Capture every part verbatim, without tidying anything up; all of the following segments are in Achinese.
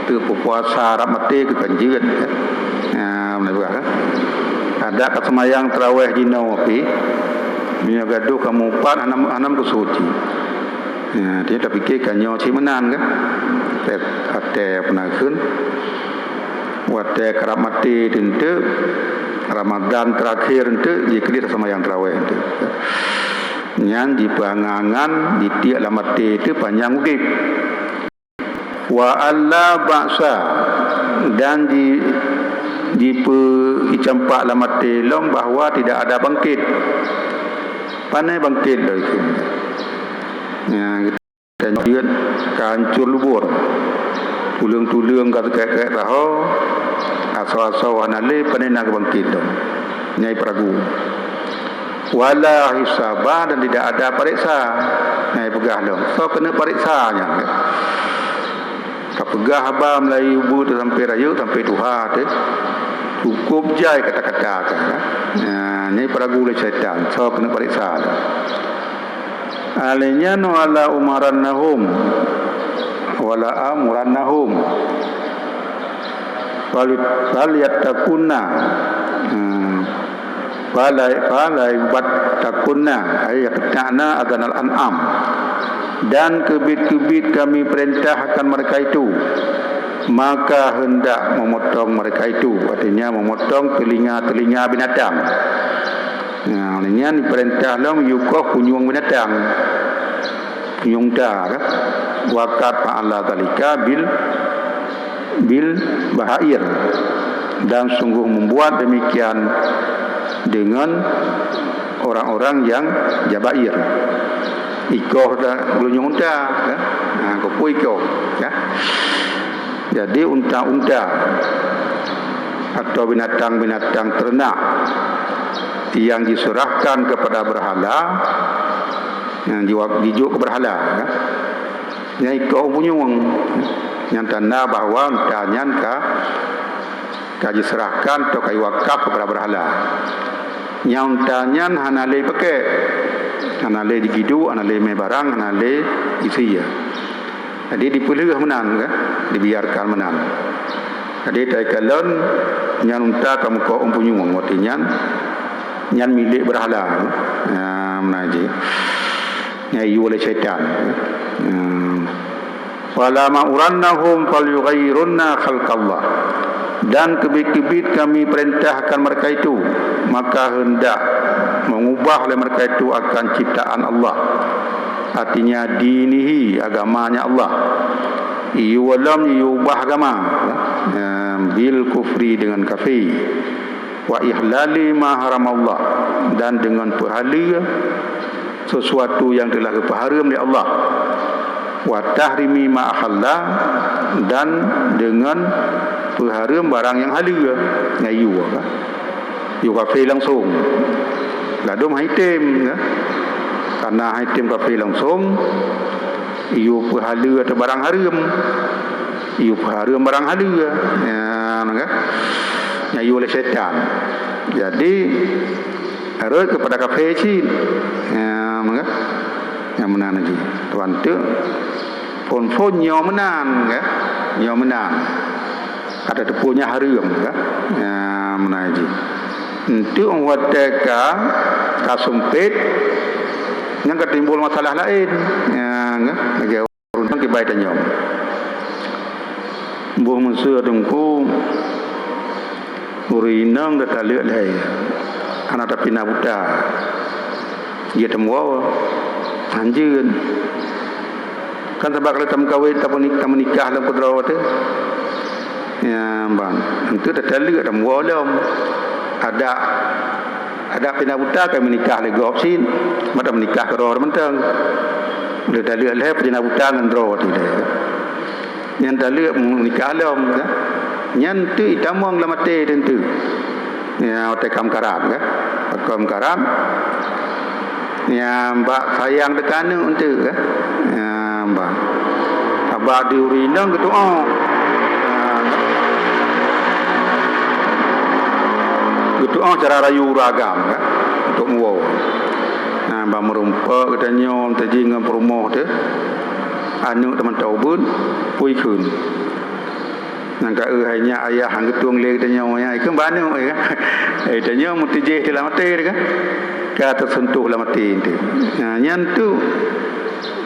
Keu peupuasa rab maté keu kan jeuet, kan? Nah, meunan peugah, kan? Adak ka seumayang tarawèh jinoe pih, meunyoe gadoh ka mupat hana, hana meukeusut cit. Nah, dia tapike ka nyoe cit meunan, kan? Watèe, watèe peue nakheun, watèe ka rab maté teunteuk, Ramadan teurakhé teunteuk, jiklik seumayang tarawèh teunteuk. Nyan jipeuangan-angan, jitiek lam até teuh panyang udép. Wa alla ba'sa, dan ji-, jipeu-, jicampak lam até lom bahwa tidak ada bangkit. Pane bangkit lom ikheun. Nyan, tanyoe jeuet ka hancur lubur. Tuleueng-tuleueng ka teuka-teuka saho, asoe-asoe hana lé, pane na geubangkit lom. Nyan peuragu. Wala hisaba, dan tidak ada pareksa. Nah, peugah lom. Soe keuneuk pareksa nyan? Tapeugah haba meulayeue ubeut sampai rayeuk, sampai tuha teuh. Cukup jai kata-kata kan. Nah, nyan peuragu lé syaitan. Soe keuneuk pareksa lom? Alèh nyan wala umarannahum, wala amurannahum. Fal-, falyattaqunna. Hmm. Fala-, fala yubattakunna, ay yaqta'na adhanal an'am. Dan keubiet-keubiet Kami perintahkan mereka itu, maka hendak memotong mereka itu, artinya memotong telinga-telinga binatang. Nah, nyan perintah lom yue koh punyueng binatang. Punyueng unta, kan? Wa qad fa'ala dzalika bil bil bahair, dan sungguh membuat demikian dengan orang-orang yang jabair. Ikoh dan geulunyueng unta, ya. Nah, keupeue ikoh, ya. Jadi unta-unta atau binatang-binatang ternak yang diserahkan kepada berhala, yang diwa-, dijok keu berhala, ya. Nyan ikoh punyueng. Nyan tanda bahwa unta nyan ka, ka jiseurahkan atau ka jiwakaf keupada berhala. Nyan unta nyan hana lé peuke, hana lé jigiduek, hana lé mé barang, hana lé jisie. Jadi dipeulheueh meunan, kan? Dibiarkan meunan. Jadi takalon nyan unta ka meukoh ôn punyueng, watèe nyan, nyan milék berhala. Nah, meunan jih. Nyang iyue lé syaitan. Hmm. Fala amurannahum falyughayyirunna khalqallah. Dan keubiet-keubiet Kami perintahkan mereka itu, maka hendak mengubah oleh mereka itu akan ciptaan Allah. Artinya dinihi, agamanya Allah. Iyue lom, iyue ubah agama, ya. Bil kufri, dengan kafé. Wa ihlali ma haramallah, dan dengan peuhaleue sesuatu yang telah geupeuhareuem lé Allah. Wa tahrimi ma ahalla, dan dengan peuhareuem barang nyang haleue, nyang iyue, kan? Iyue kafé langsung. Ladôm han item, kan? Karena han item kafé langsung, iyue peuhaleue ateueh barang hareuem. Iyue peuhareuem barang haleue. Nyan, kan? Nyan iyue lé syaitan. Jadi, rhot keupada kafé cit. Nyan, kan? Nyan meunan jih. Tuan teuk phôn-phôn nyoe meunan, kan? Nyoe meunan. Ka tateupeue nyan hareuem, kan? Nyan meunan jih. Enteuk watèe ka, ka seumpét, nyan ka timbul masalah laén. Nyan, kan? Lagèe Ureueng inong kiban tanyoe. Boh meuseu teungku, ureueng inong tataleuek lhèe, hana tapinah buta. Jeuet tameuwoe, hanjeuet. Kan sabab ka lheueh tameukawen, tameuni-, tameunikah lom keudroe teuh. Ya, ban. Enteuk tataleuek tameuwoe lom. Adak Adak pinah buta ka meunikah lé gob cit, mata meunikah keudroe mantong. Lé taleuek lhèe pinah buta ngon droe teuh lé. Nyan taleuek meunikah lom, kan? Nyan teuk itamong lam até teunteuk. Ya, watèe ka meukarat, kan? Ka meukarat. Ya, bak sayang teuka aneuk teuk, kan? Ya, bah. Haba di ureueng inong geutu'oh. Ha, geutu'oh cara rayu ureueng agam, kan? Untuk muwoe. Nah, ban meurumpok geutanyoe teuji ngon peurumoh teuh. Aneuk teumantong ubeut, pui kheun. Nyang ka eu hai nyak ayah han geutueng lé geutanyoe, ya, ikheun bak aneuk, ya. Eh, tanyoe meuteujeh teuh lam até teuh kan. Ka teuseuntuh lam até teuh. Nah, nyan tu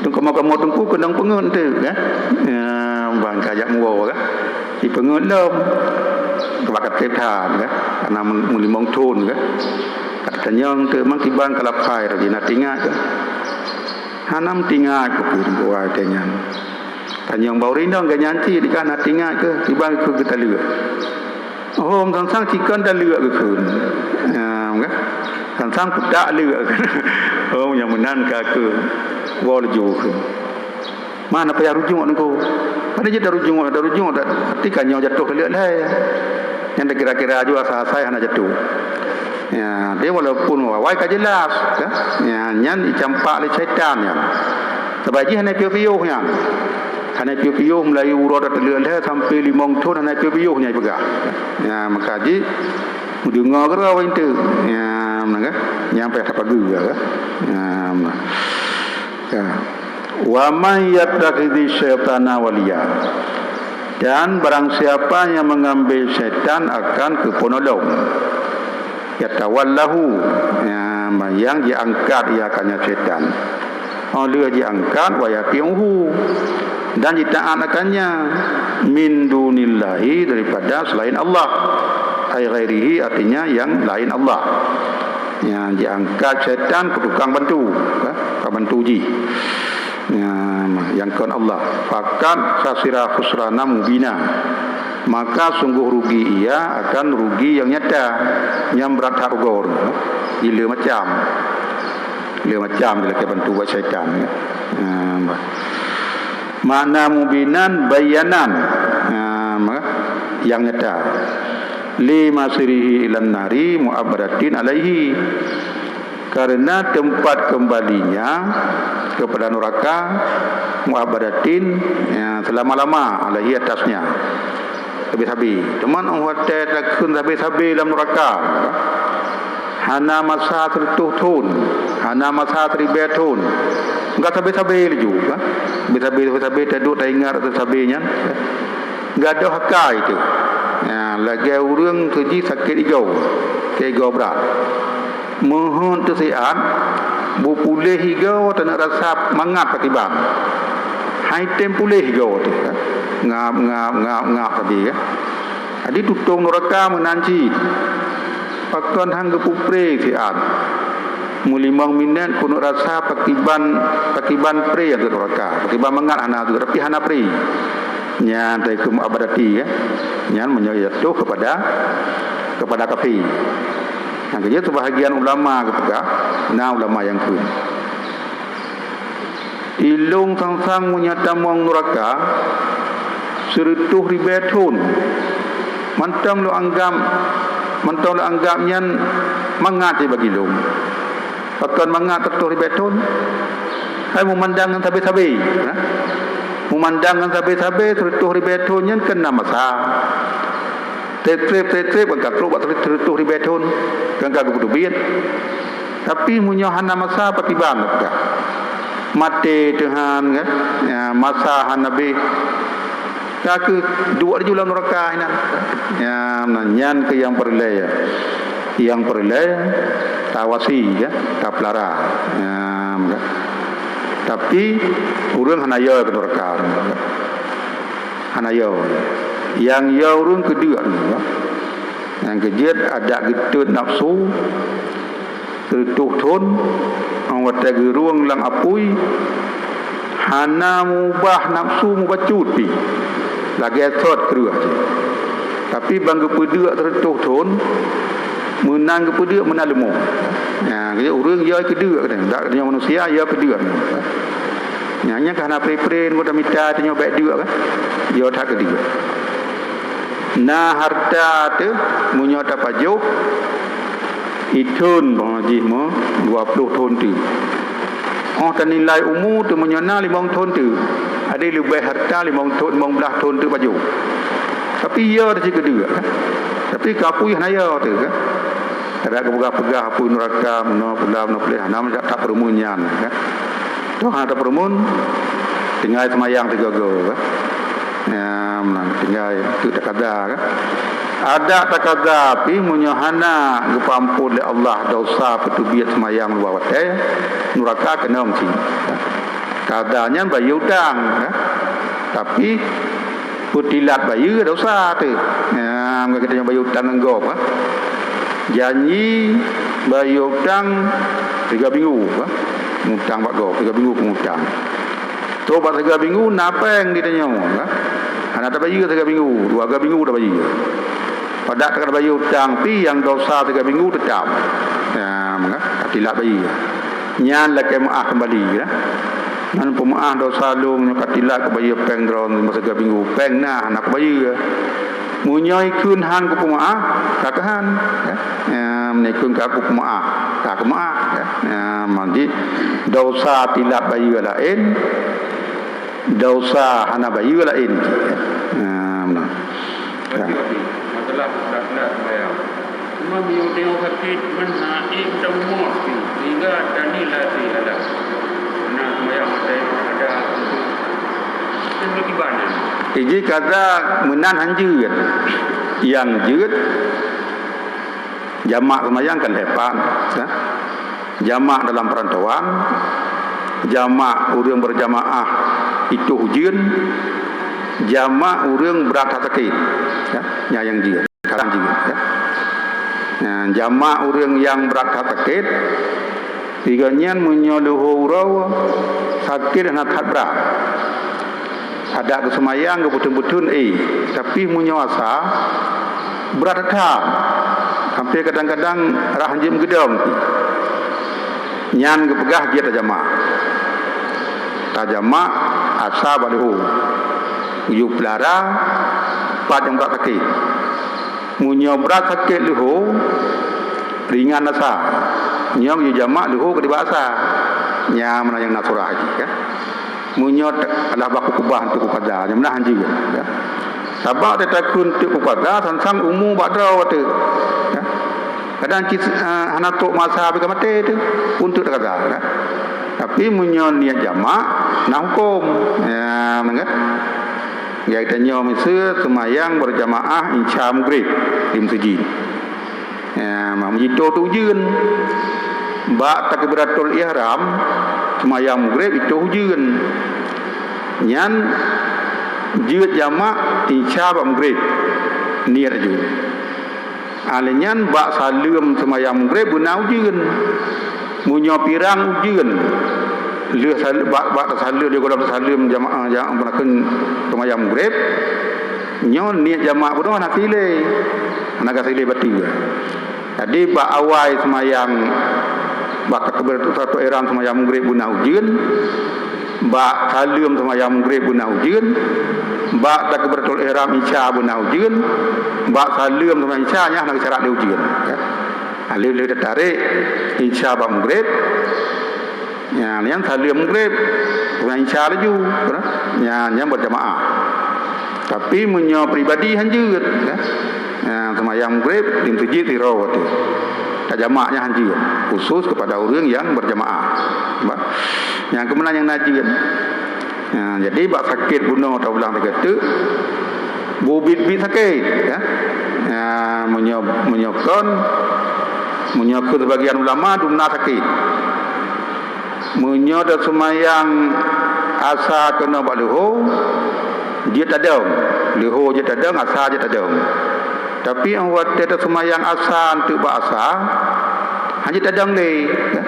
kamoe-kamoe teungku keunong peungeut teuh kan. Ya, ban ka jak muwoe kan. Jipeungeut lom. Bak katreb that kan. Karena meulimong thon kan. Ka tanyong teuh mang kiban ka lapai lagi na teuingat kan. Hana meutingat keu peue buat nyan. Tanyong bak ureueng inong geuh nyan cit ka na teuingat keu kiban keu geutaleuek. Oh, sang-sang cikon taleuek geukheun. Nyang kan? Sang-sang kutak leuek. Oh, nyang meunan ka keu woe laju kheun. Mana payah rujuk niko? Pada jeuet rujuk, rujuk, tapi kan nyoe jatuh taleuek lhée. Nyang kira-kira jua asai-asai hana jatuh. Ya, dia walaupun wawai ka jelas, ya. Ya, nyan dicampak lé syaitan nyan. Sebab jih hana piôh-piôh nyan. Hana piôh-piôh mulai uroe taleuek lhée sampai limong thon hana piôh-piôh nyan peugah. Ya, maka jih meudeungoe keudroe ureueng tu. Ya, meunan kan? Nyang payah tapageue kan? Ya, meunan. Ya. Wa man yattakhidhi syaitana waliya. Dan barang siapa yang mengambil syaitan akan keu penolong. Yatawallahu, ya, yang diangkat ia akannya syaitan. Oh, lheueh diangkat, wa yati'uhu, dan ditaat akannya, min dunillahi, daripada selain Allah. Ai ghairihi, artinya yang lain Allah. Ya, diangkat syaitan keu tukang bantu, ya, tukang bantu jih. Ya, nyang kon Allah. Faqad khasira khusrana mubina. Maka sungguh rugi ia akan rugi yang nyata, nyang brat that rugoe. Gila macam. Gila macam dilakée bantu buat syaitan, ya. Ha, makna mubinan bayanan. Ha, maka yang nyata. Li masirihi ilan nari mu'abbadatin alaihi. Karena tempat kembalinya kepada neraka mu'abbadatin, ya, selama-lama alaihi atasnya. Sabe-sabe. Teuma watée takheun sabe-sabe lam neraka, hana masa sireutoh thon, hana masa siribée thon. Enggak sabe-sabe laju, kan? Sabe-sabe, sabe-sabe taduek taingat sabe nyan, kan? Gadoh akai teuh. Ya, lagée ureuëng teuji sakét igoe, sakét igoe brat. Meuheuet teusiat, beupuléh igoe teuneuk rasa mangat pakriban. Hai tem puléh igoe teuh, kan? Ngap, ngap, ngap, ngap tadi, kan? Jadi tutong nuraka meunan cit. Pakon han geupeupré siat. Meulimong minét keuneuk rasa pakriban, pakriban pré anggota nuraka. Pakriban mangat hana tu, tapi hana pré. Nyan teuh keu mu'abbadati, ya. Nyan meunyoe jatuh kepada, kepada kafé. Nyang keujeuet seubahagian ulama geupeugah, na ulama nyang kheun. Ilong sang-sang meunyoe tamong nuraka, sireutoh ribée thon. Mantong lôn anggab, mantong lôn anggab nyan mangat bagi lôn. Pakon mangat sireutoh ribée thon? Hai meumandang ngon sabe-sabe, ha? Meumandang ngon sabe-sabe sireutoh ribée thon nyan keu na masa. Treb-treb, treb-treb, kan ka trok bak sireutoh ribée thon, kan ka geupeuteubiet. Tapi meunyoe hana masa, pakriban teuka. Maté teuh han, kan? Ya, masa hana beh. Ka keuh duek laju lam nuraka inan. Ya, nyan keuh nyang peureulée, ya. Nyang peureulée tawasi, ya, tapeulara. Ya, tapi ureuëng hana yo keu nuraka. Hana yo. Nyang yo ureuëng keudeuek. Nyang keujeuet adak geutot nafsu, sireutoh thon, 'oh watée geurueng lam apui, hana mubah nafsu mubacut pih, lagée sot kreueh jih. Tapi ban geupeudeuek sireutoh thon, meunan geupeudeuek meunan leumô. Nyan, ureuëng yo keudeuek, dak nyoe manusia yo keudeuek. Nyan, nyan ka hana pre-pre, ngon tamita tanyoe bék deuek kan? Yo that keudeuek. Na hareuta teuh, meunyoe tapajoh, ithon boh jih meu dua ploh thon teuh. 'Oh tanilai umu teuh, meunyoe na limong thon teuh, ade leubeh hareuta limong thon, limong blaih thon teuh pajoh. Tapi yo teuh cit keudeuek, kan? Tapi keu apui hana yo teuh, kan? Kada geupeugah-peugah apui nuraka, meunoe pula, meunoe pula, hana meujak tapeureumeun nyan, kan? Toh hana tapeureumeun, tinggai seumayang sigoe-goe, kan? Nyam, tinggai teuk takada, kan? Adak takada pih meunyoe hana geupeuampôn lé Allah desya peuteubiet seumayang luwa watée, nuraka keunong cit. Kada nyan bayeue utang, kan? Tapi peutilat bayeue desya teuh. Nyam, geutanyoe bayeue utang ngon gob, kan? Janji bayeue utang tiga minggu, kan? Mutang bak gob, tiga minggu peungutang. Trok bak tiga minggu na péng di tanyoe, kan? Hana tabayeue tiga minggu, dua tiga minggu tabayeue. Padahai ka tabayeue utang pih nyang desya tiga minggu teutap. Nyam, kan? Ka tilat bayeue. Nyan lakée meuáh keumbali, kan? Nyan peumeuáh desya lôn nyoe ka tilat kubayeue péng droe masa tiga minggu. Péng na hana kubayeue. Meunyoe ikheun han kupeumeuáh, ka keuhan, ya. Ya, meunyoe ikheun ka kupeumeuáh, ka keumeuáh, ya. Ya, manjih desya tilat bayeue laén, desya hana bayeue laén. Ya, meunan. Ya. Masalah, masalah sembahyang. Cuma meunyoe teuh sakét, meunan ék meutamong, sehingga tani latih adat. Meunan sembahyang maté ada untuk, kan bagaimana? Iji kada meunan han jeuet. Nyang jeuet, jamak seumayang kan lhée pat, ya. Jamak dalam peurantauan, jamak ureuëng beurjamaah itoh ujeuen, jamak ureuëng brat that sakét, ya. Nyang, nyang jeuet, kadang jeuet, ya. Nah, jamak ureuëng nyang brat that sakét, Sigoe nyan meunyoe leuho uroe sakét hana that brat, adak geuseumayang geupeutheun-peutheun éh, tapi meunyoe asa brat that, sampoe kadang-kadang rhah jeuem geudong pih, nyan geupeugah jeuet tajamak. Tajamak asa bak leuho, geuyue peulara pat nyang brat sakét. Meunyoe brat sakét leuho, ringan asa, nyoe geuyue jamak leuho keudeh bak asa. Nyan meunan nyang na surah jih, kan. Meunyoe te-, alah bak kukeubah teuk kukada, nyan meunan han jeuet, kan. Sabab teutakheun teuk kukada, sang-sang umu bak droe teuh, kan. Kadang cit, eh, hana trok masa pih ka maté teuh, pun teuk takada, kan. Tapi meunyoe niet jamak, na hukôm. Nyan, kan. Geutanyoe miseue seumayang beurjamaah isya meugreb di meuseujid. Ya, meunan jitoh teuk ujeuen. Bak takbiratul ihram, seumayang meugreb itoh ujeuen. Nyan jeuet jamak isya bak meugreb. Niet jeuet. Alèh nyan bak saleuem seumayang meugreb beuna ujeuen. Meunyoe pirang ujeuen, lheueh sal-, bak, bak tasaleuem, di gohlom tasaleuem jama-, ja-, beunakeun seumayang meugreb, nyoe niet jamak bunoe hana silée, hana ka silée bateue. Jadi, bak awai seumayang, bak takbiratul ihram seumayang meugreb beuna ujeuen, bak saleuem seumayang meugreb beuna ujeuen, bak takbiratul ihram isya beuna ujeuen, bak saleuem seumayang isya nyan hana geusyarat lé ujeuen, ya. Lheueh, lheueh tatarek isya bak meugreb, nyan, nyan saleuem meugreb, seumayang isya laju, ya. Nyan, nyan beurjamaah. Tapi meunyoe pribadi han jeuet, ya. Ya, seumayang meugreb di meuseujid sidroe teuh. Tajamak nyan han jeuet, khusus keupada ureuëng nyang beurjamaah. Ba-, nyang keuh meunan nyang na jeuet. Ya, jadi bak sakét bunoe taulang lagée teuk, beubiet-biet sakét, ya. Ya, meunyoe, meunyoe kon, meunyoe keu seubagian ulama dumna sakét. Meunyoe taseumayang asa keunoe bak leuho, jeuet tadong. Leuho jeuet tadong, asa jeuet tadong. Tapi 'oh watée taseumayang asa eunteuk bak asa, han jeuet tadong lé, ya.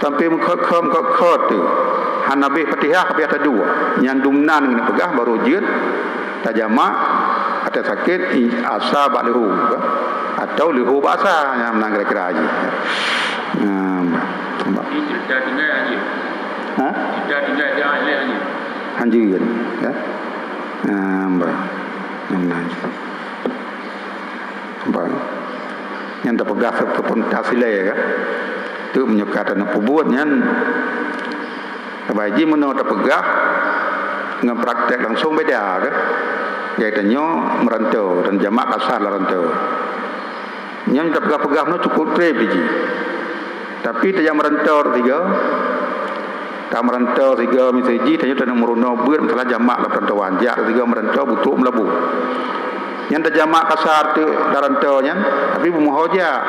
Sampoe meukhot-khot, meukhot-khot teuh. Hana beh Fatihah, ka beh taduek. Nyan dumnan geuneuk peugah barô jeuet tajamak ateueh sakét i-, asa bak leuho, ya. Atau leuho bak asa, nyan meunan kira-kira jih, ya. Nah, bah, bah. Ini cerita tinggal aja. Ha? Cerita tinggal dia aja. Han jeuet, ya. Nah, bah. Nah, bah. Nyang tapeugah seupeuntah silée, kan? Tu meunyoe ka taneuk peubuet nyan, sabai jih meunyoe tapeugah ngon praktek langsong beda, kan? Geutanyoe meurantau dan jamak kasar lam rantau. Nyan tapeugah-peugah meunyoe cukup treb jih. Tapi tajak meurantau tiga, Ka meurantau sigoe miseujih, tanyoe taneuk meurunoe beuet masalah jamak lam peurantauan. Jak sigoe meurantau beutrok meulaboh. Nyan tajamak kasar teuk lam rantau nyan, tapi beumeuho jak.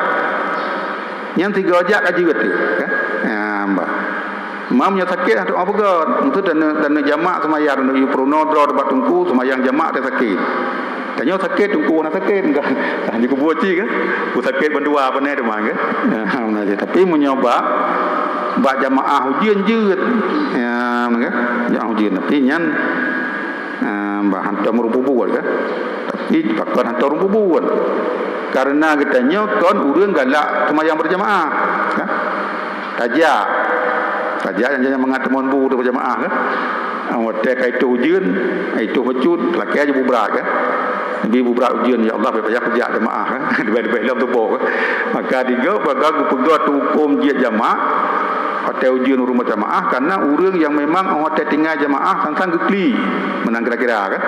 Nyan sigoe jak ka jeuet teuk, kan? Nyan bah. Meunyoe sakét, hana teupeugöt. Meuseu taneuk, taneuk jamak seumayang, taneuk yue peurunoe droe bak teungku, seumayang jamak teuh sakét. Tanyoe sakét, teungku hana sakét, kan? Hana jikeubuet cit, kan? Ku sakét bandua pane teuma, kan? Tapi meunyoe bak, bak jamaah ujeuen jeuet. Ya, kan? Jamaah ujeuen. Tapi nyan, ah, bah hantom rumput buet, kan? Tapi pakon hantom rumput buet. Karena geutanyoe kon ureueng galak seumayang berjamaah, kan? Tajak. Tajak nyang, nyang mangat teumon bu teuh berjamaah, kan? Ah, watèe ka itôh ujeuen, itôh bacut, lakèe jih bubrak, kan? Bi bubrak ujeuen, "Ya Allah, bèk payah kujak jamaah, kan?" Leubèh-leubèh lom tuboh, kan? Maka digoe, maka geupeugöt huköm jeuet jamak, watèe ujeuen ureueng berjamaah, karena ureueng nyang memang watèe tinggai jamaah, sang-sang geukli. Meunan kira-kira, kan?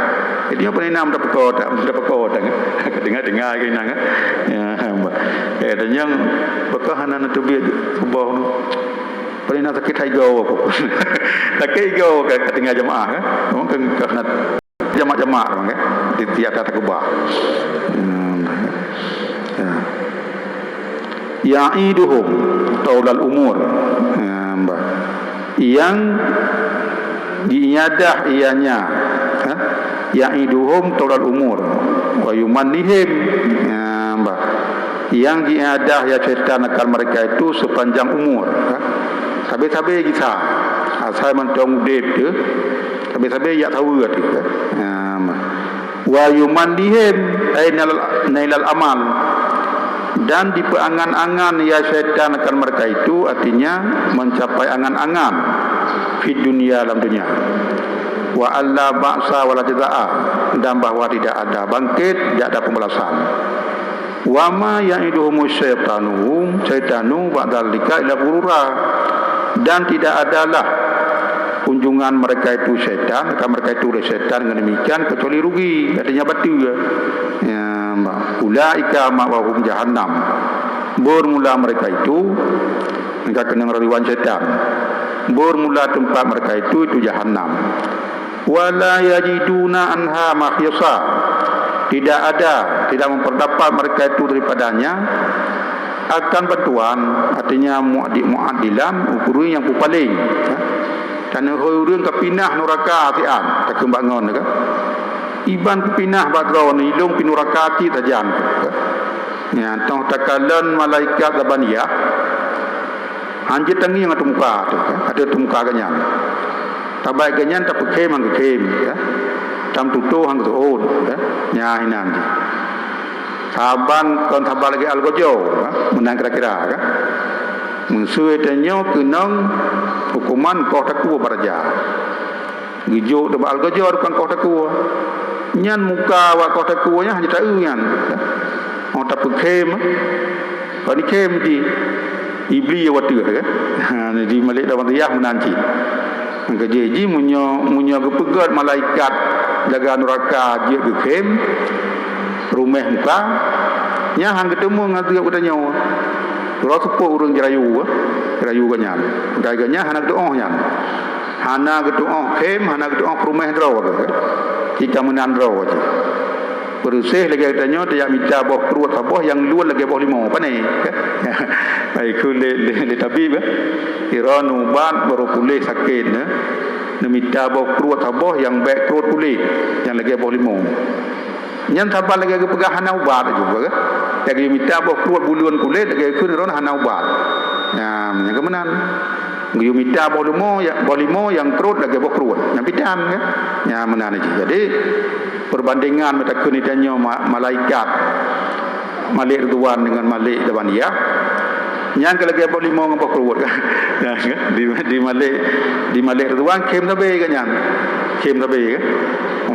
Jadi, nyoe peuninam tapeuko, tapeuko, kan? Ka dengar-dengar, kan, kan? Ya, eh, dan nyang, pakon hana neuteubiet tuboh. Paling na sakét hai goe apa. Sakét goe ka, ka tinggai jamaah, kan? Memang kan, ka hana jamak-jamak, kan? Di, di atas takeuba. Hmm. Ya. Ya'iduhum taulal umur. Ya, bah. Nyang jiiadah ianya, ha? Ya'iduhum taulal umur. Wa yumannihim. Ya, bah. Nyang jiiadah ya syaitan akan mereka itu sepanjang umur, ha? Sabe-sabe gisa. Asai mantong udép teuh, sabe-sabe jak saweue teuh, ha? Ya, bah. Wa yumannihim, ay nailal, nailal amal. Dan dipeuangan-angan ya syaitan akan mereka itu, artinya mencapai angan-angan, fid dunya, lam dunia. Wa alla ba'sa wala jazaa, dan bahwa tidak ada bangkit, tidak ada pembalasan. Wa ma ya'iduhumu syaitanu, syaitanu ba'da dzalika illa ghurura. Dan tidak adalah kunjungan mereka itu syaitan, akan mereka itu oleh syaitan dengan demikian kecuali rugi, artinya bateue. Ya, bah. Ulaika ma'wahum jahannam. Bermula mereka itu, mereka kena raduan syaitan. Bermula tempat mereka itu, itu jahannam. Wala yajiduna anha mahisa. Tidak ada, tidak memperdapat mereka itu daripadanya akan bantuan, artinya mu'addi-, mu'addilan, ureueng nyang peupaleng. Ya. Taneuhôi ureueng ka pinah nuraka sian, takheun bak ngon, kan? Iban peupinah bak droeneuh, ilong pi nuraka cit sajan. Ya, toh takalon malaikat Zabaniyah, hanjeuet tangieng ateueh muka teuh, ateueh muka geuhnyan. Tabai geuhnyan tapeukhem han geukhem, ya. Tam tutoe han geuseuôt, ya. Nyan hinan jih. Saban kon saban lagèe algojo, ya. Meunan kira-kira, kan? Meuseu tanyoe keunong huköman koh takue baraja. Geujok teuh bak algojo tukang koh takue. Nyan muka awak koh takue nyan hana taeu nyan. Oh, tapeukhem. Kon ikhem jih. Iblis watèe, kan? Ha, di Malik Dawan Riyah meunan cit. Nyang keujeuet jih meunyoe, meunyoe geupeugöt malaikat jaga nuraka jeuet geukhem, ruméh muka, nyan han geuteumeung ngon geutanyoe. Uroe seupôt ureueng jirayu, jirayu geuhnyan. Gai geuhnyan hana geutu'oh nyan. Hana geutu'oh khem, hana geutu'oh peuruméh droe geuh. Cit ka meunan droe jih. Peureuseh lagèe geutanyoe tajak mita boh pruet saboh nyang lôn lagèe boh limong, pane? Ai, kheun lé, lé, lé tabib, eh. Sidroe neuubat barô puléh sakét, eh. Neumita boh pruet saboh nyang bèk pruet kulét, nyang lagèe boh limong. Nyan saban lagèe geupeugah hana ubat juga, kan? Lagèe mita boh pruet buleuen kulét, lagèe kheun droeneuh hana ubat. Nyan, nyang keu meunan. Geuyue mita boh limo, ya, boh limo nyang pruet lagèe boh pruet. Nyan pitan, kan? Nyan meunan jih. Jadi, perbandingan meutakheun tanyoe ma-, malaikat Malik Ridwan dengan Malik Zabaniyah, nyan ka lagèe boh limo ngon boh pruet, kan? Nyan, kan? Di, di Malik, di Malik Ridwan khem sabe, kan, nyan? Khem sabe, kan?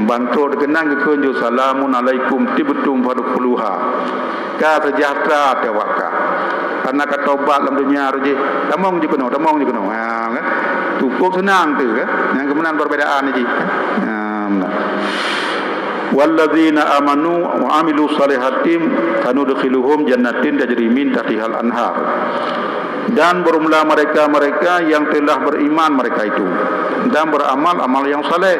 Ban trok teukeunang geukheun ju, "Salamun alaikum tibtum fadkhuluha." Ka seujahteura teuh awak ka. Karena ka tobat lam dunia roh jih. Tamong jih keunoe, tamong jih keunoe. Ha, kan? Cukup seunang teuh, kan? Nyang keu meunan perbedaan jih, kan? Ha, meunan. Walladzina amanu wa amilu shalihati sanudkhiluhum jannatin tajri min tahtihal anhar. Dan bermula mereka-mereka yang telah beriman mereka itu dan beramal amal yang saleh,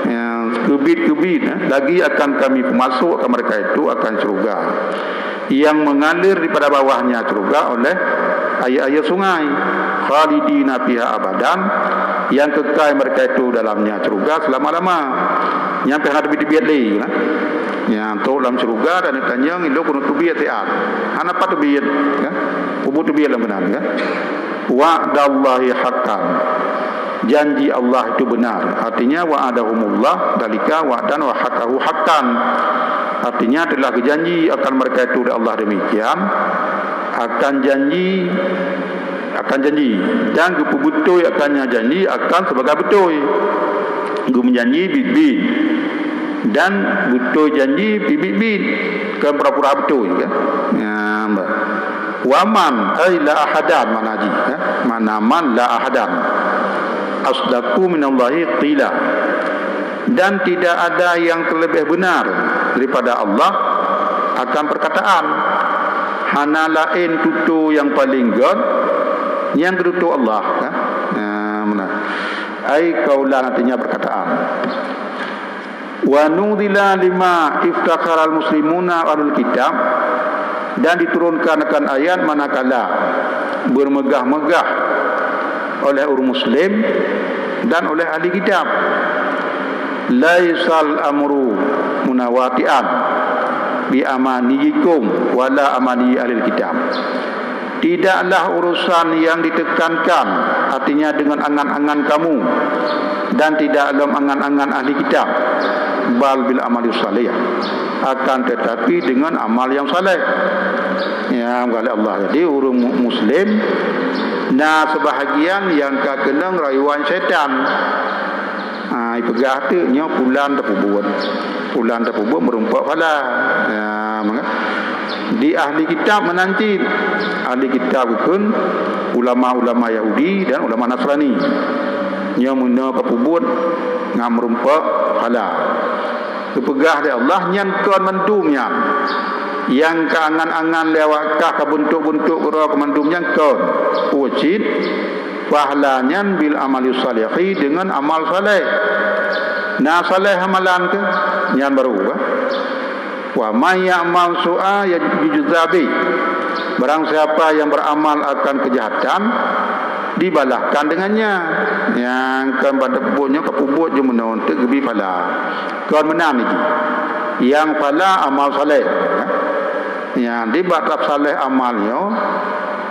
ya, keubiet-keubiet, eh, lagi akan Kami peumasôk akan mereka itu akan syurga yang mengalir daripada bawahnya syurga oleh air-air sungai, khalidina fiha abadan, yang kekal mereka itu dalamnya syurga selama-lama. Nyang pih hana teubiet-teubiet lé, kan? Nyang trok lam syurga dan tanyong, "Ilôn keuneuk teubiet siat?" Hana pat teubiet, kan? Peubuet teubiet lam keunan, kan? Wa'dallahi haqqan. Janji Allah itu benar. Artinya, wa'adahumullah dalika wa'dan wa haqqahu haqqan. Artinya, telah geujanji akan mereka itu oleh Allah demikian, akan janji, akan janji, dan geupeubeutôi akannya janji akan sebagai beutôi. Geumeujanji biet-biet dan beutôi janji biet-biet, kon pura-pura beutôi, kan? Ya, bah. Wa man, ai la ahadan makna jih, ya. Makna man la ahadan asdaqu minallahi qila. Dan tidak ada yang terlebih benar daripada Allah akan perkataan. Hana laén tutoe nyang paleng göt nyang geututoe Allah, kan? Nah, meunan. Ai qaulan artinya perkataan. Wa nuzila lima iftakharal muslimuna ahlul kitab, dan diturunkan akan ayat manakala bermegah-megah oleh ureuëng muslim dan oleh ahli kitab. Laisal amru munawati'an bi amaniyikum wala amani ahlil kitab. Tidaklah urusan yang ditekankan, artinya dengan angan-angan kamu, dan tidak lom angan-angan ahli kitab, bal bil amali salih, akan tetapi dengan amal yang saleh. Ya, oleh Allah. Jadi, ureuëng mu-, muslim, na sebahagian yang ka keunong rayuan syaitan. Ha, ipeugah teuk nyoe pulan tapeubuet. Pulan tapeubuet meurumpok phala. Ya, maka di ahli kitab meunan cit. Ahli kitab bukon ulama-ulama Yahudi dan ulama Nasrani. Nyoe meunoe kapeubuet ngon meurumpok phala. Geupeugah lé Allah nyan kon mandum nyan. Nyang ka angan-angan lé awak kah ka beuntuk-beuntuk keudroe keu mandum nyan kon. Peue cit? Pahala nyan bil amali shalihi, deungon amal saleh. Na saleh amalan keuh? Nyan baru, bah. Wa may ya'mal su'a yujza bih. Barang siapa yang beramal akan kejahatan, dibalaskan dengannya. Nyang kon bak tapeubuet nyoe kapeubuet jeuet meunoe teuk geubri pahala. Kon meunan jih. Nyang pahala amal saleh. Nyang di bak trap saleh amal nyoe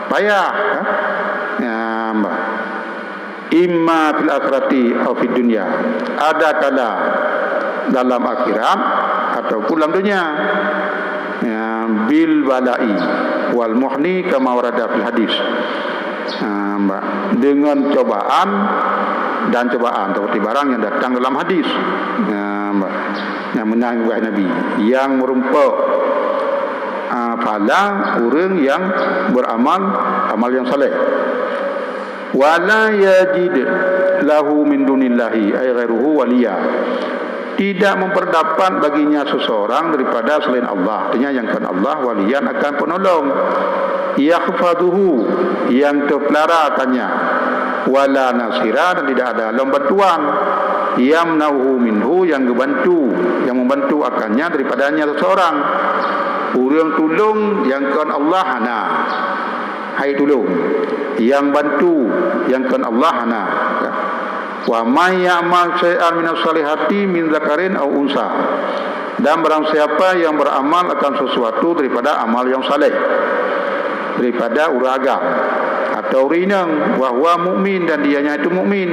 payah, ya. Ya, bah. Imma fil akhirati aw fid dunya. Ada kala dalam akhirat ataupun dalam dunia. Ya, bil bala'i wal muhni kama warada fil hadis. Ya, bah. Dengan cobaan dan cobaan seperti barang yang datang dalam hadis. Ya, bah. Yang menang Nabi yang merumpok ah, pahala ureuëng nyang beramal amal nyang saleh. Wala yajid lahu min dunillahi ay ghairuhu waliya. Tidak memperdapat baginya seseorang daripada selain Allah, artinya nyang kon Allah, waliyan akan penolong. Yakhfaduhu, yang terpelihara akannya. Wala nasira, dan tidak ada lom bantuan. Yamna'uhu minhu, yang gebantu, yang membantu akannya daripadanya seseorang. Ureuëng tulông nyang kon Allah hana. Hai tulông. Nyang bantu nyang kon Allah hana. Wa may ya'mal syai'an minas salihati min dzakarin aw unsa. Dan barang siapa yang beramal akan sesuatu daripada amal yang saleh, daripada ureuëng agam atau ureuëng inong, wa huwa mu'min, dan dianya itu mukmin,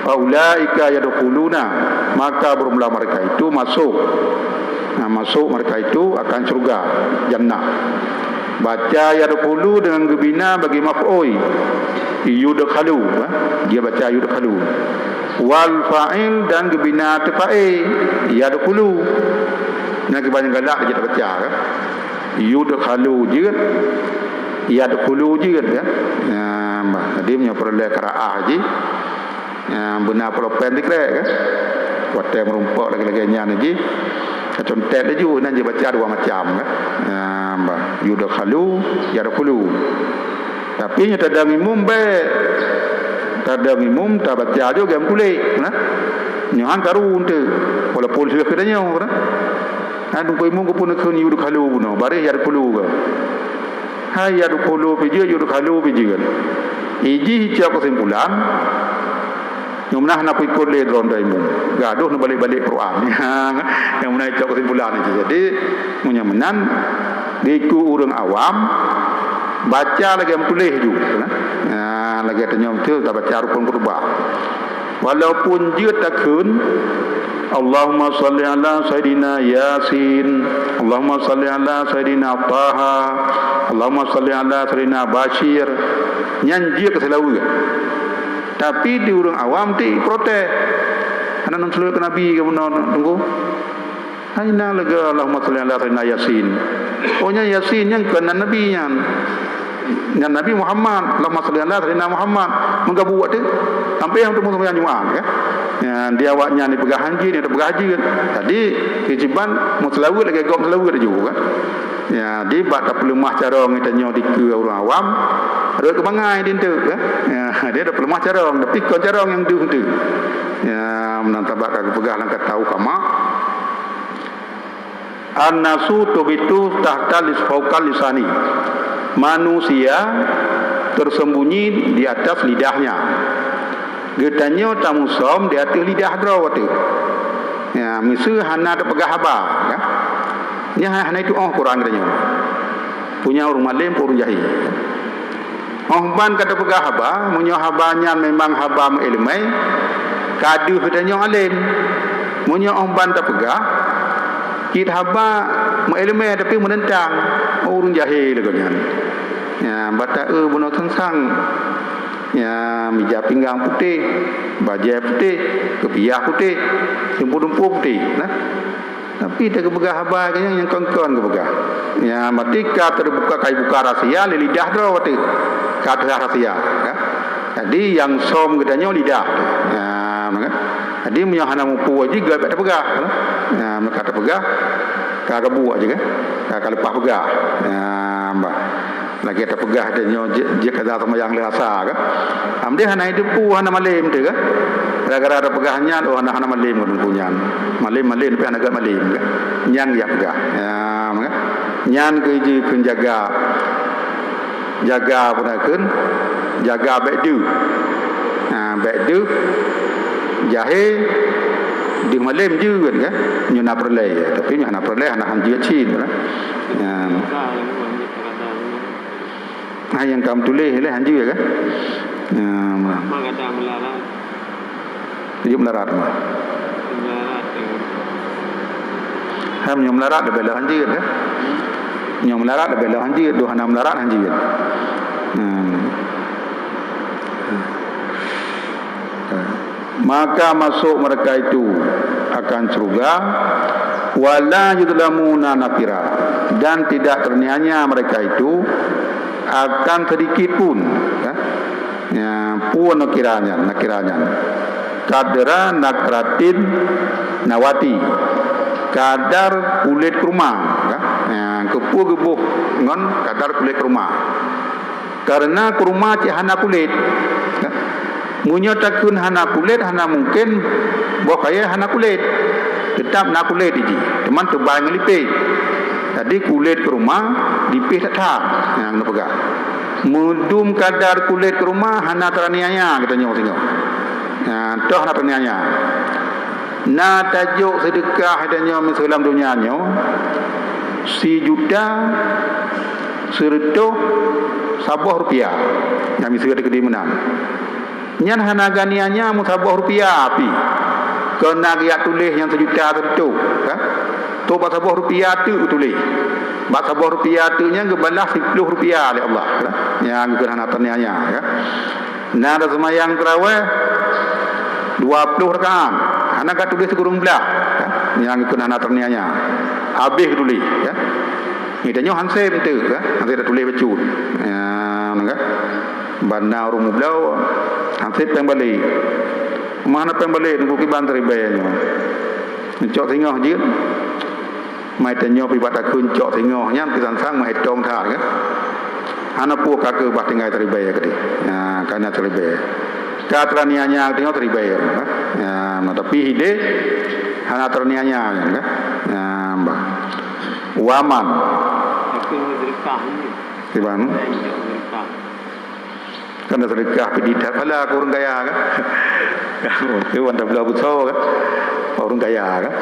fa ulaika yadkhuluna, maka bermula mereka itu masuk. Nah, masuk mereka itu akan syurga, jannah. Baca yadkhulu dengan geubina bagi maf'ul. Yudkhalu, eh, dia baca yudkhalu. Wal fa'il dan geubina teu fa'il, yadkhulu. Nah, kebanyakan galak dia baca, kan? Yudkhalu jeuet, yadkhulu jeuet, kan? Nah, bah, jadi meunyoe peureulée qiraah jih, ya, beuna pulpen dikrek, kan? Watèe meurumpok lagèe-lagèe nyan jih, ka contet laju, nan jibaca dua macam, kan? Nah, bah, yudkhalu, yadkhulu. Tapi nyoe tadong imum bèk. Tadong imum tabaca juga meutuléh, nah. Nyoe han karu eunteuk, walaupun lheueh geutanyoe, nah. Nah, teungku imum keupeue neukheun yudkhalu bunoe, bareh yadkhulu ka. Hai yadkhulu pih jeuet, yudkhalu pih jeuet. Ijih icok keusimpulan, nyoe meunan hana kuikot lé droe imum. Gadoh neubalek-balek Quran. Nyang meunan icok keusimpulan itu. Jadi, meunyoe meunan, diku ureueng awam, baca lagèe meutuléh ju. Nah, lagèe tanyoe beutôi tabaca rukun khutbah. Walaupun jeuet takheun, Allahumma shalli ala Sayyidina Yasin, Allahumma shalli ala Sayyidina Taha, Allahumma shalli ala Sayyidina Bashir, nyan jeuet keu seulaweuet. Tapi di ureueng awam ti protes. Hana neuseulaweuet keu Nabi keu bunoe teungku. Hai na lagèe Allahumma shalli ala Sayyidina Yasin. Oh, nyan Yasin nyan kon nan Nabi nyan. Nyan Nabi Muhammad, Allahumma shalli ala Sayyidina Muhammad. Meugabu watèe. Sampai nyang teumeu seumayang Jumat, kan? Ya, di awak nyan dipeugah han jeuet, dipeugah jeuet. Jadi, kiban meuseulaweuet lagèe gob seulaweuet ju, kan? Ya, di bak tapeuleumah carông geutanyoe dikeue ureueng awam, rhot keu bangai di eunteuk, kan? Ya, dia tapeuleumah carông, tapi kon carông nyang deuh eunteuk. Ya, meunan sabab ka geupeugah lam kitab Hukama. An-nafsu tubitu tahta lis-, fauqa lisani. Manusia tersembunyi di atas lidahnya. Geutanyoe tamusom di ateueh lidah droe watèe. Ya, miseue hana tapeugah haba, ya. Nyan hana itu'oh Quran geutanyoe. Punya ureueng malém, ureueng jahé. Óh ban ka tapeugah haba, meunyoe haba nyan memang haba meuileumèe, ka deuh tanyoe além. Meunyoe óh ban tapeugah, cit haba meuileumèe tapi meunentang, ureueng jahé lagèe nyan. Ya, bata e bunoe sang-sang. Ya, mija pinggang putéh, bajèe putéh, keupiah putéh, dumpeue-dumpeue putéh, nah. Tapi teupeugah haba nyang, nyang kon-kon geupeugah. Ya, berarti ka teubuka, ka ibuka rahsia lé lidah droe watèe. Ka teuhah rahsia, ya. Jadi, nyang som geutanyoe lidah. Ya, maka. Jadi, meunyoe hana mupu jih, gèt bèk tapeugah. Ya, maka tapeugah, ka geubuet jih, kan? Ka, ka leupah peugah. Ya, bah. Lagèe tapeugah tanyoe jeuet, jeuet keu seumayang lheuh asa, kan? Amdeh hana jiteupeue, hana malém teuh, kan? Gara-gara tapeugah nyan, oh, hana, hana malém ngon teungku nyan. Malém-malém, tapi hana gèt malém, kan? Nyan jak peugah. Ya, kan? Nyan keuh jih kheun jaga. Jaga peue na kheun? Jaga bèk deuh. Ha, bèk deuh. Jahé, deuh malém jeuet, kan? Nyoe na peureulèe, tapi nyoe hana peureulèe, hana han jeuet cit, kan? Ya. Hai nyang ka meutuléh lé han jeuet, kan? Ya, ma. Mak kata meularat. Jeuet meularat, ma. Meularat, ya. Hai meunyoe meularat leubèh lom han jeuet, kan? Nyoe meularat leubèh lom han jeuet, dua hana meularat han jeuet. Hmm. Maka masuk mereka itu akan surga, wala yuzlamuna nakira, dan tidak teraniaya mereka itu akan sedikit pun, ya. Ya, pun nakira nyan, nakira nyan. Qadra nakratin nawati, kadar kulét keuruma, ya. Ya, keupeue geuboh ngon kadar kulét keuruma. Karena keuruma cit hana kulét. Meunyoe takheun hana kulét, hana mungken boh kayèe hana kulét. Teutap na kulét jih, teuma teubai ngon lipéh. Jadi kulét keuruma, lipéh that-that nyang neupeugah. Meudum kadar kulét keuruma hana teuraniaya geutanyoe singoh. Nah, toh hana teuraniaya. Na tajok seudeukah tanyoe miseue lam donya nyoe, sijuta sireutôh saboh rupiah. Nyang miseue teukeudi meunan. Nyan hana ganiaya meusaboh rupiah pih. Keu na geujak tuléh nyang sijuta sireutôh, kan? Toh bak saboh rupiah teuk geutuléh. Bak saboh rupiah teuk nyan geubalah siploh rupiah lé Allah, kan? Nyang geukheun hana teuraniaya, kan? Na taseumayang tarawèh dua ploh rakaat, hana ka tuléh sikureueng blah, ya. Nyang geukheun hana teuraniaya, habéh geutuléh, ya. Geutanyoe han sép teuk, ya, han sép tatuléh bacut. Ya, kan? Ban na ureueng meubloe, han sép péng balek. Mana péng balek, teungku kiban siribèe nyoe. Cok singoh jeuet. Mai tanyoe pih bak takheun cok singoh nyan pih sang-sang meuhitong that kan. Hana peue ka keu bah tinggai siribèe keudeh. Ha, ka na siribèe. Ka teuraniaya tanyoe siribèe kan. Ha, tapi hideh hana teuraniaya kan. Ha, bah. Waman. Aku sedekah ni. Kiban. Saya cok sedekah. Kan sedekah pih di that phala keu ureueng kaya kan. Keu wan tabla beuso kan. Ureueng kaya kan.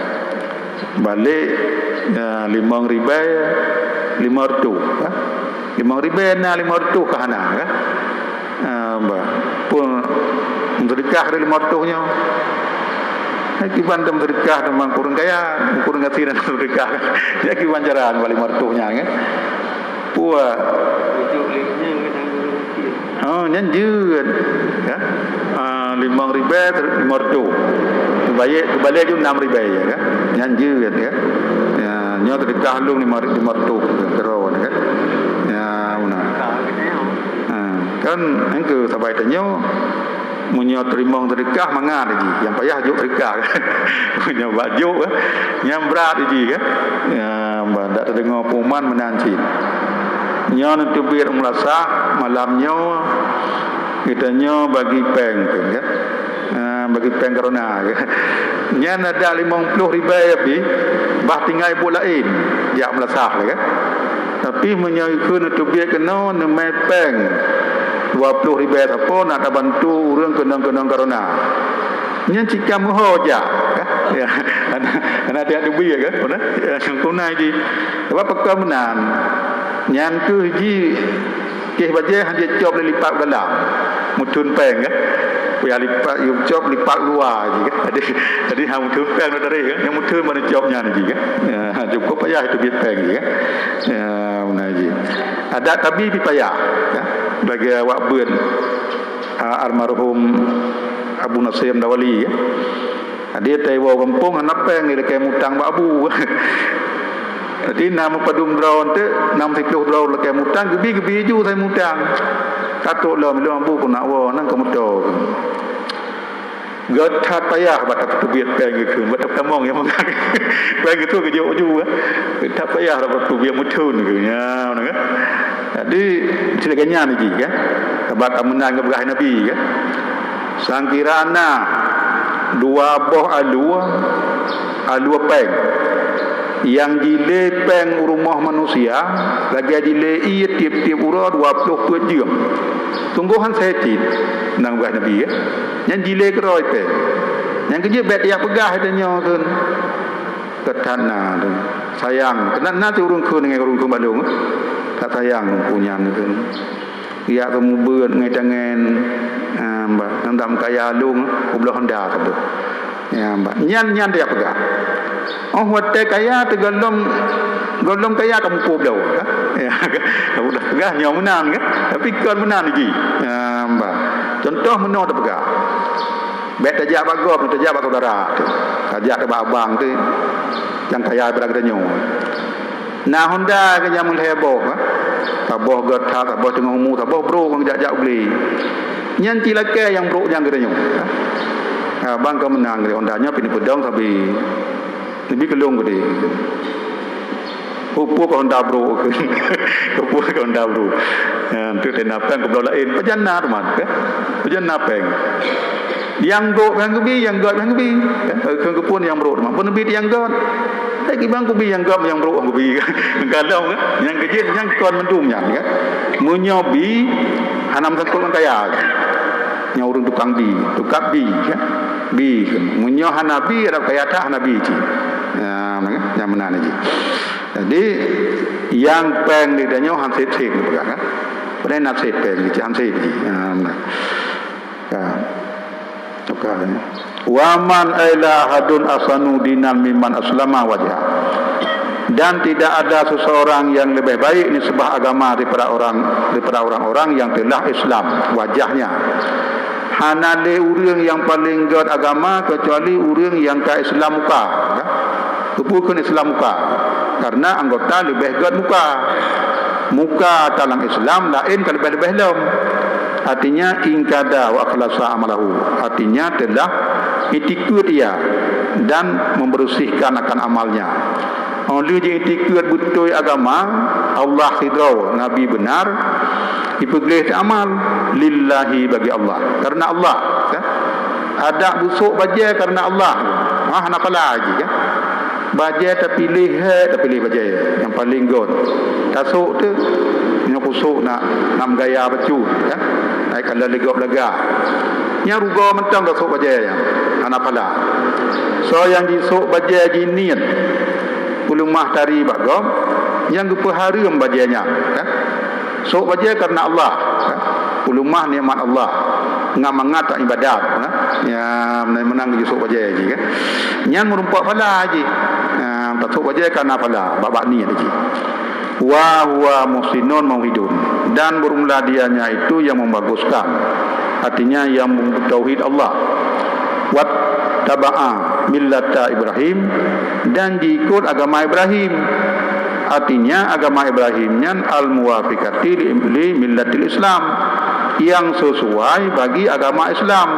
Balek, ya, limong ribèe, lima reutôh kan. Limong ribèe na lima reutôh ka hana kan. Ah, bah. Pun sedekah dari lima reutôh nyoe. Hai kiban dem sedekah teuma keu ureueng kaya, keu ureueng gasien sedekah. Ya kiban cara lima reutôh nyan kan. Puah. Oh, nyan jeuet. Ya. Ah, limong ribèe, lima reutôh. Geubalek, geubalek ju enam ribèe, ya, kan? Nyan jeuet, ya. Ya, nyoe teudeukah lôn lima, lima reutôh, keudroe, ya, kan? Ya, beuna. Ha, kan, nyang keu sabai tanyoe, meunyoe teurimong seudeukah, mangat jih. Nyang payah jok seudeukah, kan? Meunyoe bak jok, kan? Nyang brat jih, kan? Ya, bah, dak teudeungoe pengumuman meunan cit. Nyoe neuteubiet u meulasah malam nyoe, geutanyoe bagi péng, kan? Ah, bagi péng corona. Nyan adak limong ploh ribèe pih, bah tinggai buet laén, jak meulasah lé, kan? Tapi meunyoe keu neuteubiet keunoe neumè péng dua ploh ribèe sapo nak tabantu ureueng keunong-keunong corona. Nyan cit ka meuho jak, kan? Ya, hana, hana tiep teubiet, kan? Beuna? Ya, sempurna jih. Sebab pakon meunan? Nyan keuh jih Keh bajèe han jicop lé lipat dalam. Meutheun péng, kan? Payah lipat, yue cop lipat luwa jih, kan? Jadi, jadi han meutheun péng dah tadi, kan? Nyang meutheun bak neucop nyan jih, kan? Ya, cukup payah teubiet péng jih, kan? Ya, beuna jih. Adak tabi pih payah, kan? Lagèe awak beuet, ah, almarhum Abu Nasir Dawali, kan? Jadi, watèe iwoe gampông hana péng, lakèe mutang bak abu. Jadi, na meupadum droe teuk, na meusiplôh droe lakèe mutang, geubi, geubi ju sai mutang. Ka trôk lom, lom abu keuneuk woe, nyan keu moto. Gèt that payah bak tateubiet péng geukheun, bak tatamong nyang mangat. Péng geukheun geujok ju, kan. Gèt that payah bak tateubiet meutheun geukheun, nyan, kan. Jadi, lagèe nyan jih, kan. Sabab ka meunan geupeugah Nabi, kan. Sangkira na dua boh alue, alue péng, nyang jilé péng u rumoh manusia, lagèe jilé ié tiep-tiep uroe dua ploh peuet jeuem. Sunggoh han seucit, nyang peugah Nabi, ya. Nyan jilé keudroe péng. Nyang keujeuet bèk tajak peugah tanyoe kheun. Gèt that na tu. Sayang. Keunan na cit ureueng kheun ngon ureueng kheun bak lôn. That sayang ureueng kheun nyan kheun. Yak keu mubeuet ngon tangen, ah, bah, nyang dam kaya lôn, peubloe honda saboh. Ya, bah. Nyan, nyan tajak peugah. Oh, watèe kaya teuh gohlom, gohlom kaya ka muphom bloe, ha? Ya, ka, ka peugah nyoe meunan, kan? Tapi kon meunan jih. Ya, bah. Contoh meunoe tapeugah. Bèk tajak bak gob, tajak bak syedara teuh. Tajak bak abang teuh. Nyang kaya bak geutanyoe. Na honda keu nyang meulhèe boh, ha? Saboh gèt that, saboh teungoh umu, saboh brôk nyang jak-jak u glé. Nyan cit lakèe nyang brôk nyan geutanyoe, ha? Ha, bang ka meunan geutanyoe honda nyoe pih neupeudong sabe. Neubi keu lôn keudéh. Peue-peue keu honda brôk kheun. Peue-peue keu honda brôk. Ha, enteuk teuh na péng keubloe laén. Pajan na teuma, ha? Pajan na péng. Nyang brôk nyang geubi, nyang gèt nyang geubi. Kan? Keu, keu peue nyang brôk teuma. Peue neubi nyang gèt. Tapi kiban kubi nyang gèt nyang brôk nyang geubi. Galom kan? Nyang keujeuet nyang kon mandum nyan kan. Meunyoe bi, hana meusangkot ngon kaya. Nyoe ureueng tukang bi, tukang bi kan. Bi kan. Meunyoe hana bi, adak kaya that hana bi cit. Nah, nyang meunan jih. Jadi, nyang péng di tanyoe han sép-sép neupeugah kan. Padahai na sép péng di han sép jih. Nah, meunan. Ka. Ka, ya. "Wa man aila ahadun asanu dinan mimman aslama wajha." Dan tidak ada seseorang yang lebih baik nisbah agama daripada orang, daripada orang-orang yang telah Islam wajahnya. Hana lé ureueng nyang paleng gèt agama kecuali ureueng nyang ka Islam muka. Keupeue kheun Islam muka? Karena anggota leubeh gèt muka. Muka dalam Islam laén ka leubeh-leubeh lom. Artinya, ingkada wa akhlasa amalahu. Artinya, telah itikeuet ia. dan membersihkan akan amalnya. Óh lheueh jiiktikeut beutôi agama Allah sidroe, Nabi beunar, jipeugleh amal lillahi bagi Allah, karena Allah, kan? Adak beusôk bajèe karena Allah, ha, hana phala jih, kan? Bajèe tapiléh, he, tapiléh bajèe nyang paleng göt. Tasôk teuh, nyoe kusôk nak, nak meugaya bacut, kan? Hai kala ligop laga. Nyang rugoe mantong tasôk bajèe nyan, hana phala. Soe nyang jisôk bajèe jih niet peuleumah tari bak gob, nyang geupeuhareuem bajèe nyan, kan? Sôk bajèe karena Allah, kan? Peuleumah nikmat Allah, ngat mangat ibadat, kan? Ya, meunan, meunan geujisôk bajèe jih, kan? Nyan meurumpok phala jih. Ya, tasôk bajèe karena phala, bak, bak niet jih. Wa huwa muhsinun mauhidun, dan bermula dianya itu yang membaguskan, artinya yang bertauhid Allah. Wattaba'a millata Ibrahim, dan jiikot agama Ibrahim, artinya agama Ibrahim nyan al-muwafiqati li, li millatil Islam, yang sesuai bagi agama Islam.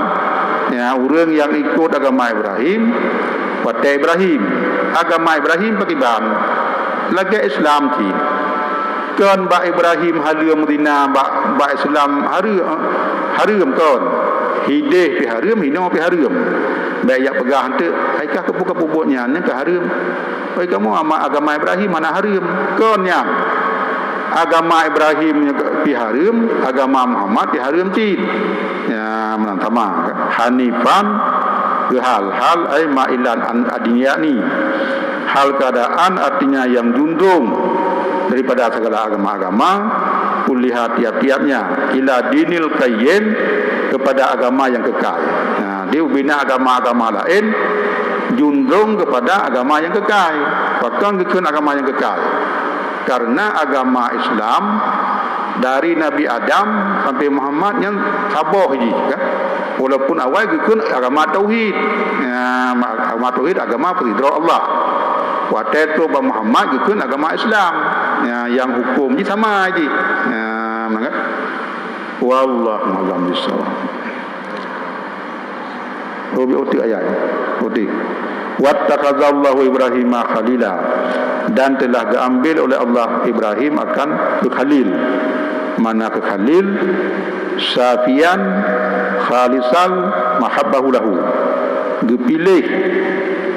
Ya, ureuëng nyang ikot agama Ibrahim, watèe Ibrahim, agama Ibrahim pakiban, lagèe Islam cit. Kon bak Ibrahim hareuem zina, bak, bak Islam hareuem, hareuem kon. Hideh pih hareuem, hinoe pih hareuem. Bèk jak peugah eunteuk, hai kah keupeue-keupeue buet nyan, nyan ka hareuem. Oi kamoe, ama-, agama Ibrahim hana hareuem. Kon nyan. Agama Ibrahim nyan pih hareuem, agama Muhammad pih hareuem cit. Ya, meunan sama. Hanifan, keuhal-hal, ai mailan an adiyani. Hal keadaan artinya yang jundrung daripada segala agama-agama, kulliha tiap-tiapnya, ila dinil qayyim, kepada agama yang kekal. Nah, di ubina agama-agama laén jundrung kepada agama yang kekal. Pakon geukheun agama yang kekal? Karena agama Islam dari Nabi Adam sampai Muhammad nyan saboh jih, kan? Walaupun awai geukheun agama tauhid. Ya, ma-, agama tauhid, agama peusidroe Allah. Watèe trok bak Muhammad geukheun agama Islam. Ya, nyang huköm jih sama jih. Ya, maka, wallahu a'lam bishawab. Rubik utik ayat. Utik. Wattakhadzallahu Ibrahima khalila. Dan telah geuambil oleh Allah Ibrahim akan keu khalil. Mana keu khalil? Safian, khalisan, mahabbahu lahu. Geupiléh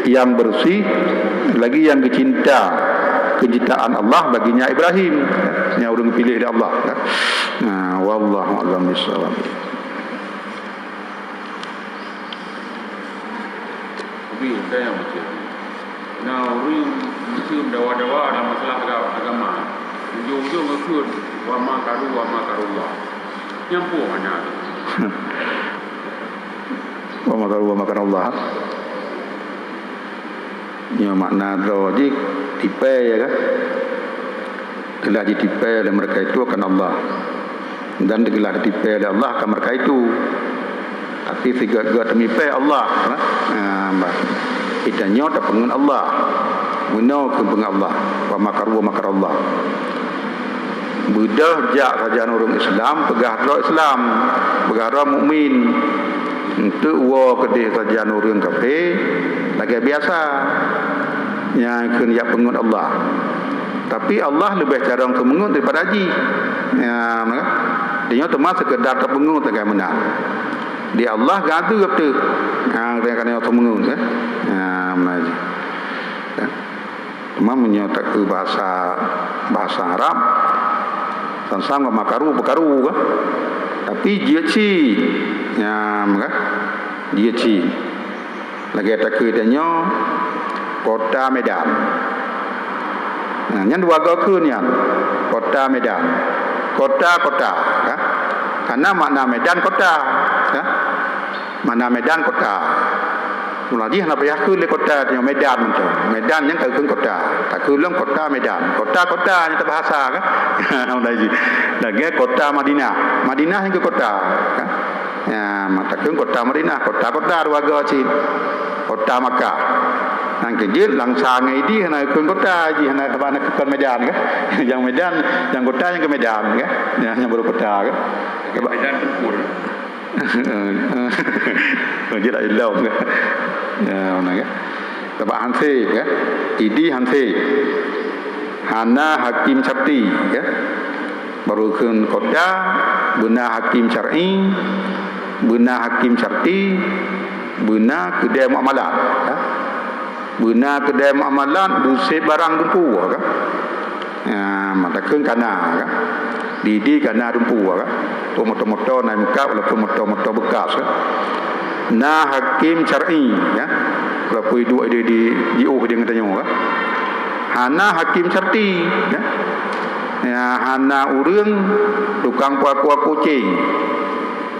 nyang bersih, lagi nyang geucinta keucintaan Allah baginya Ibrahim. Nyang ureuëng geupiléh lé Allah. Nah, wallahu a'lam bishawab. Tapi saya macam na ureuëng meuteum dawa-dawa dalam masalah aga-, agama. Ujong-ujong geukheun, "Wa makaru wa makarullah." Nyan peue makna tu? Wa makaru wa makarullah. Nyoe makna droe jih tipèe, ya kan? Telah jitipèe oleh mereka itu akan Allah. Dan telah ditipèe oleh Allah akan mereka itu. Tapi sigoe-goe teumipèe Allah, kan? Ha, bah. Kita nyoe tapeungeut Allah. Meunoe keupeungeut Allah. Wa makaru wa makarallah. Beudôh jak sajan ureuëng Islam, peugah droe Islam, peugah droe mukmin. Eunteuk woe keudeh sajan ureuëng kafé, lagèe biasa. Nyang kheun jak peungeut Allah. Tapi Allah leubeh carông keumeungeut daripada jih. Ya, maka, tanyoe teuma seukeudar tapeungeut lagèe meunan. Di Allah geuadeueb teuh. Ha, tanyoe keuneuk tapeungeut, ya. Ya, meunan jih. Ya. Cuma meunyoe takeu bahasa, bahasa Arab, sang-sang makaru, peukaru, kan? Tapi jeuet cit. Ya, maka, jeuet cit. Lagèe takheun tanyoe, Kota Medan. Nah, nyan dua goe kheun nyan. Kota Medan. Kota, kota, ya. Karena makna Medan kota, ya. Makna Medan kota. Mula jih hana payah kheun lé kota tanyoe Medan mantong. Medan nyan takheun kota. Takheun lom Kota Medan. Kota, kota nyan tabahasa, kan. Mula jih. Lagèe kota Madinah. Madinah nyan keu kota, kan. Ya, maka takheun kota Madinah, kota-kota dua goe cit. Kota Makkah. Nyang keujeuet langsa ngon Idi hana kheun kota jih, hana, hana kheun Medan, kan? Nyang Medan, nyang kota nyang keu Medan, kan? Ya, nyang baru kota, kan? Medan tempur. Jeuet ilong, kan? Ya, mana, kan? Sabab hansép, kan? Idi hansép. Hana hakim syarti, kan? Baru kheun kota, beuna hakim syar'i, beuna hakim syarti, beuna keudè muamalat, kan? Beuna keudè muamalat, dusét barang dumpeue, kan? Ya, mata kheun kana, kan? Di, di kana dumpeue, kan? Tu moto-moto naik meukat, walaupun moto-moto bekas, kan? Na hakim syar'i, ya. Walaupun iduek di, di, jiôh di ngon tanyoe, kan? Hana hakim syarti, ya. Ya, hana ureuëng tukang peuaku-aku céng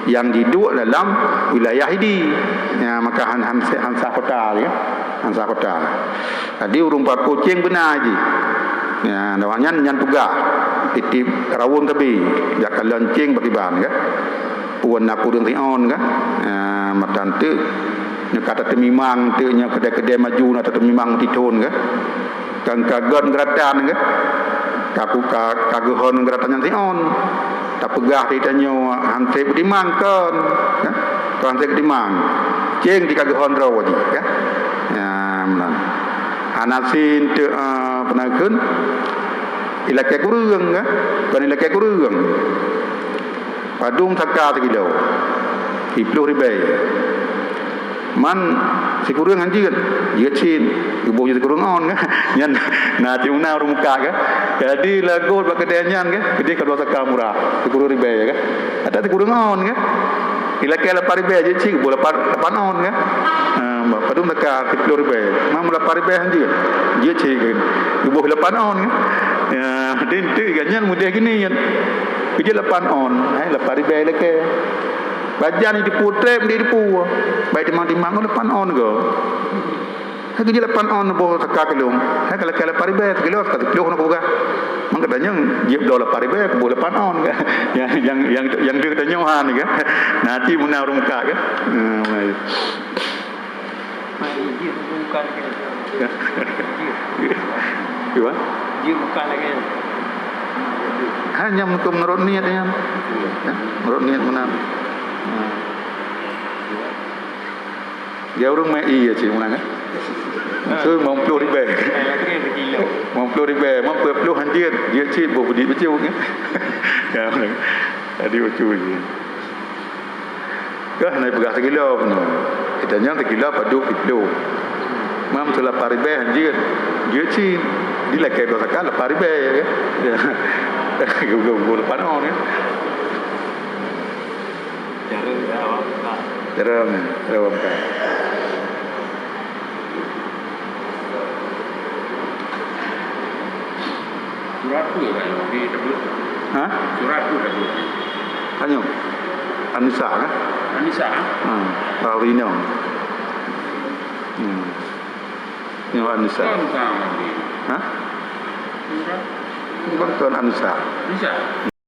nyang jiduek dalam wilayah idi. Ya, maka han, han, han sah kota, ya. Han sah kota. Jadi, ureuëng peuaku céng beuna jih. Ya, awaknyan nyan tugaih. Tieb-tieb rawon sabe, jak kalon céng bak kiban, kan? Peue na kureueng siôn, kan? Ya, mata eunteuk nyoe ka tateumimang, eunteuk nyoe keudè-keudè maju na tateumimang meutithon, kan? Kan ka gét geuratan, kan? Ka ku-, ka, ka geuhon geuratan nyan siôn. Tapeugah di tanyoe hansép timang kon, kan? Kon hansép timang. Céng di ka geuhon droe jih, kan? Ya, meunan. Hana sin teu, eh, peue na kheun? Ilakèe kureueng, kan? Kon ilakèe kureueng. Padum saka sikilo? Siplôh ribèe. Man sikureueng han jeuet, jeuet cit, geuboh jih sikureueng ôn, kan? Nyan na tiep na ureuëng mukat, kan? Jadi, lagot bak keudè nyan, kan? Keudéh ka dua saka murah, sikureueng ribèe, kan? Ada sikureueng ôn, kan? Ilakèe lapan ribèe, jeuet cit, geuboh lapan, lapan ôn, kan? Ha, padum saka, siplôh ribèe. Man lapan ribèe han jeuet, jeuet cit, kan? Geuboh lapan ôn, kan? Ya, di eunteuk, kan? Nyan mudeh gini, nyan. Keujeuet lapan ôn, hai, lapan ribèe ilakèe. Bajèe nyan diputrép, di dipu. Baik timang-timang, oh, lapan ôn go. Hai, keujeuet lapan ôn boh saka keu lôn. Hai, kalau keu lapan ribèe, sikilo, saka siplôh na kupeugah. Maka tanyoe, jeuet bloe lapan ribèe, kuboh lapan ôn, kan? Nyang, nyang, nyang, nyang deuh tanyoe han, kan? Na tiep meunan ureuëng mukat, kan? Hmm, Jeuet bukan lagèe nyan. Gimana? Jeuet bukan lagèe nyan. Hanya untuk menurut niat nyan. Ya, menurut niat meunan. Ha. Dia ureuëng mai iya cit meunan, kan? Maksud lima puluh ribèe. Lagèe sikilo. Lima puluh ribèe, lima puluh han jeuet, jeuet cit boh beudik bacut, kan? Ya, jadi bacut je. Kah na peugah sikilo pun. Kita nyang sikilo padum siplôh. Mam tu lapan ribèe han jeuet. Jeuet cit. Di lakèe dua saka lapan ribèe, ya, kan? Ya. Geuh-geuh lapan ôn, ya. Cara, ya, awak buka. Cara, ya, cara awak buka. Surat peue kan di terbit? Ha? Surat peue terbit? Tanyoe. Anisa kan? Anisa, ha? Hmm. Baru inong. Hmm. Nyoe Anisa. Bukan, bukan. Ha? Surat. Bukan Anisa. Anisa.